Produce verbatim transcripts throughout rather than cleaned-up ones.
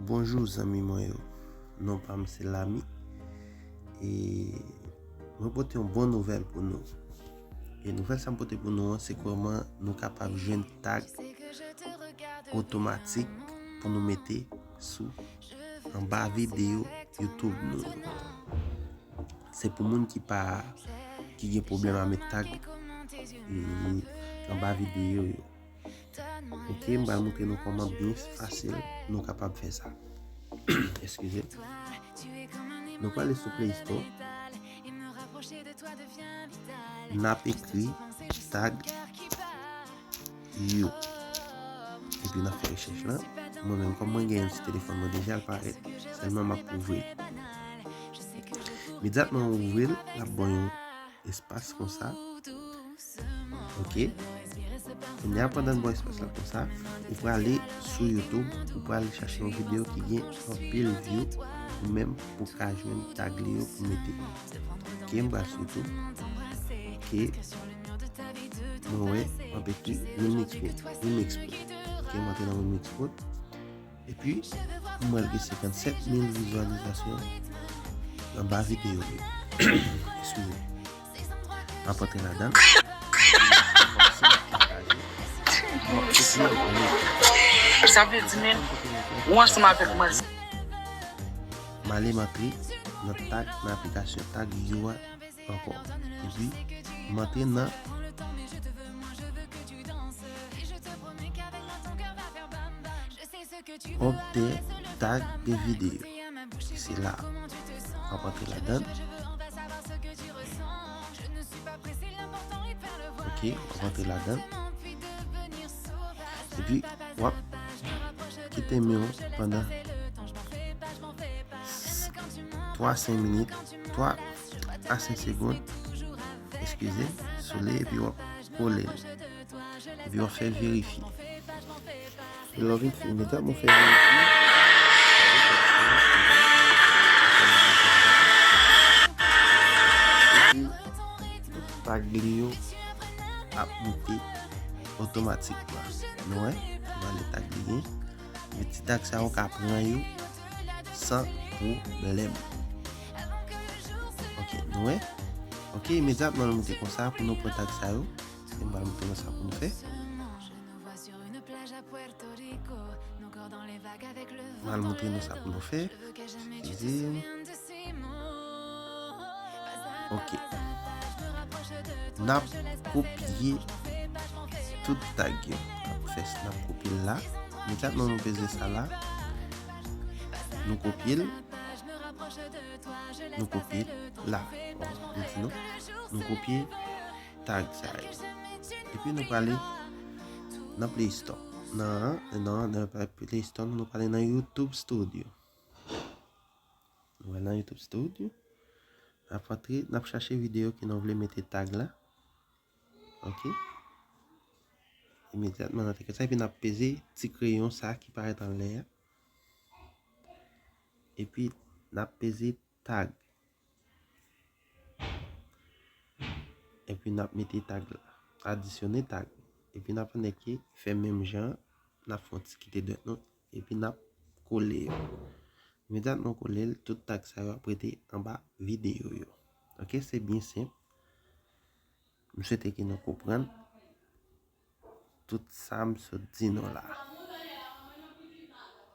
Bonjou zanmi mwen yo. Non pa m se Lami. E mwen pote yon bon nouvèl pou nou. E nouvèl sa m pote pou nou an, se kòman nou kapab jwenn tag otomatik pou nou mete sou anba videyo YouTube nou. Se pou moun ki pa ki gen pwoblèm a met tag, mm, anba videyo yo. Ok, m pral montre nou kòman byen fasil nou kapab fè sa. Eskize. Nou prale sou Play Store. N ap ekri tag yo. Epi n ap fè rechèch lan. Mwen menm, kòm mwen gen l sou telefòn mwen deja, l parèt. Sèlman m ap ouvri l. Imedyatman ou ouvri l, l ap ba w yon espas konsa. Ok. Kounye a, pandan l ba w espas la konsa, ou prale sou YouTube, ou prale chache yon videyo ki gen anpil view, ou menm pou ka jwenn tag li yo pou mete. Ok, m pral sou YouTube. Ok. Mwen wè, m ap ekri Remix Pro. Remix Pro. Ok, m antre nan Remix Pro. Epi, m wè l gen senkannsèt mil vizyalizasyon anba videyo yo. Eskize. M ap antre ladan l. Sa vle di, men, ou ansanm avèk mwen. M ale m antre nan tag, nan aplikasyon tag yo a ankò. Epi, m antre nan obtenir tag de vidéo. Se la. W ap antre ladan. Ok, w ap antre ladan. Epi, w ap kite men w pandan twa a senk minit, twa a senk segonn, eskize, sou li, epi w ap kole l. Epi w ap fè verifye. Epi lè w vin fini, imedyatman w fè verifye, epi tout tag li yo ap moute otomatikman. Nou wè, nou wè le tag li gen. Men ti tag sa yo ka pran yo san pwoblèm. Ok, nou wè. Ok, imedyatman nou moute konsa pou nou pran tag sa yo. Se m pral montre nou sa pou nou fè. M pral montre nou sa pou nou fè. Eskize. Ok. N ap kopye tout tag yo. N ap fè, n ap kopye l la. Imedyatman nou peze sa la. Nou kopye l. Nou kopye l la. Bon, nou di nou. Nou kopye tag sa yo. Epi nou prale nan Play Store. Nan, nan, nan Play Store, nou prale nan YouTube Studio. Nou prale nan YouTube Studio. N ap antre, n ap chache videyo ke nou vle mete tag la. Ok. Imedyatman n antre sa, epi n ap peze ti kreyon sa ki parèt anlè a. Epi n ap peze tag. Epi n ap mete tag la. Adisyone tag. Epi n ap annik fè menm jan, n ap fè yon ti kite dwèt nou. Epi n ap kole yo. Imedyatman w kole l, tout tag sa yo ap rete anba videyo yo. Ok, se byen senp. M swete ke nou konprann tout sa m sot di nou la.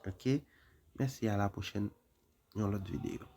Ok, mèsi, a la pwochèn, yon lòt videyo.